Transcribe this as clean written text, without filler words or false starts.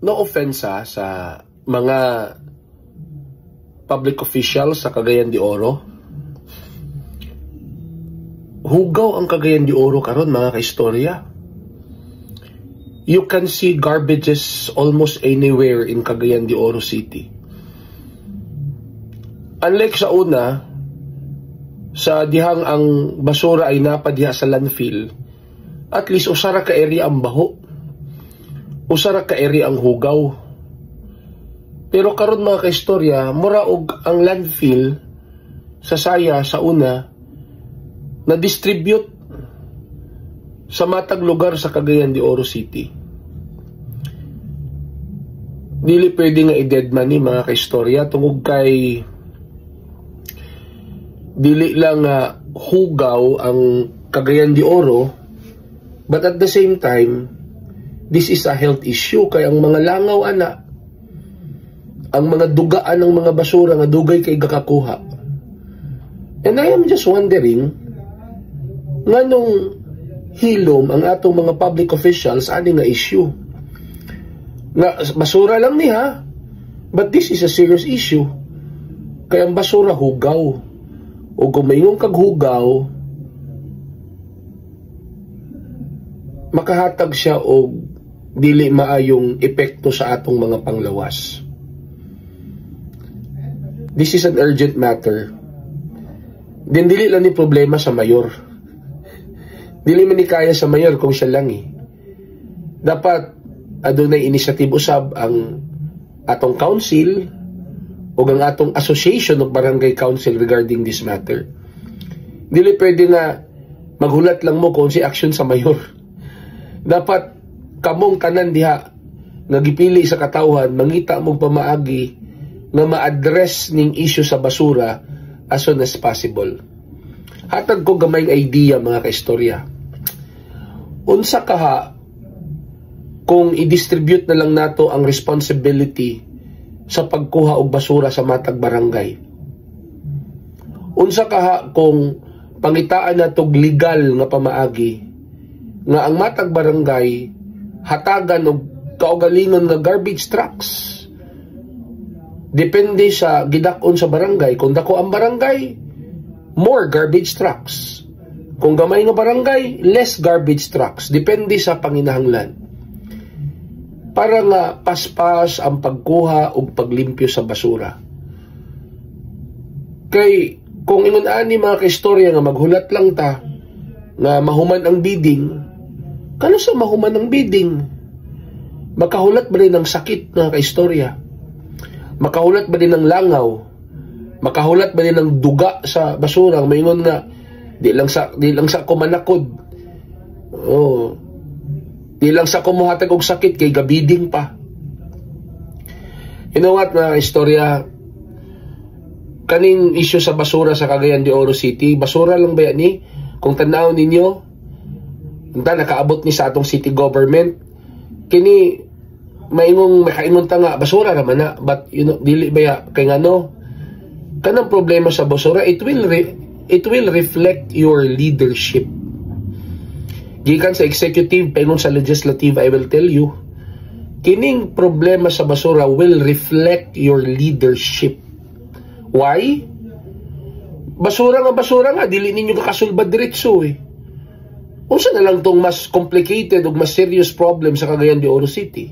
No offense ha, sa mga public officials sa Cagayan de Oro. Hugaw ang Cagayan de Oro karon, mga kaistorya. You can see garbages almost anywhere in Cagayan de Oro City. Unlike sa una, sa dihang ang basura ay napadiha sa landfill, at least usa ra ka area ang baho. Usa ra ka area ang hugaw. Pero karon, mga kaistorya, mura og ang landfill sa Saya sa una na distribute sa matag lugar sa Cagayan de Oro City. Dili pwede nga i-deadman ni, mga kaistorya, tungod kay dili lang nga hugaw ang Cagayan de Oro, but at the same time this is a health issue kay ang mga langaw ana, ang mga dugaan ng mga basura nga dugay kay gakakuha. And I am just wondering nganong hilom ang atong mga public officials ani nga issue nga basura lang ni ha, but this is a serious issue kay ang basura hugaw, o kung maingon kag hugaw, makahatag siya og dili maayong epekto sa atong mga panglawas. This is an urgent matter. Din dili lang ni problema sa mayor. Dili man ni kaya sa mayor kung siya lang eh. Dapat adunay initiative usab ang atong council o ang atong association of barangay council regarding this matter. Dili pwede na maghulat lang mo kung si action sa mayor. Dapat kamong tanan diha nga gipili sa katawhan, mangita mong pamaagi nga ma-address ning issue sa basura as soon as possible. Hatag ko gamayng idea, mga kaistorya. Unsa kaha kung i-distribute na lang nato ang responsibility sa pagkuha og basura sa matag barangay? Unsa kaha kung pangitaan natog legal nga pamaagi nga ang matag barangay hatagan og kaugalingon nga garbage trucks? Depende sa gidak-on sa barangay. Kung dako ang barangay, more garbage trucks. Kung gamay nga barangay, less garbage trucks. Depende sa panginahanglan. Para nga paspas ang pagkuha ug paglimpyo sa basura. Kay kung ingon ani, mga kaistorya, nga maghulat lang ta nga mahuman ang bidding, kano sa mahuman ang bidding? Makahulat ba rin ang sakit, mga kaistorya? Makahulat ba din ng langaw? Makahulat ba din ng duga sa basura? Maingon nga, di lang sa kumanakod. Oh. Di lang sa kumuhatag og sakit kay gabiding pa. You know what, mga istorya, kaning issue sa basura sa Cagayan de Oro City, basura lang ba yan ni? Kung tanaw ninyo, unta nakaabot ni sa atong city government, kini maingong makaingon ta nga basura raman na, but dili ba ya kay ngano kanang problema sa basura, it will reflect your leadership gikan sa executive paingon sa legislative. I will tell you, kining problema sa basura will reflect your leadership. Why? Basura nga, basura nga dili ninyo kakasulbad diretso eh. Unsa na lang tong mas complicated ug mas serious problem sa Cagayan de Oro City?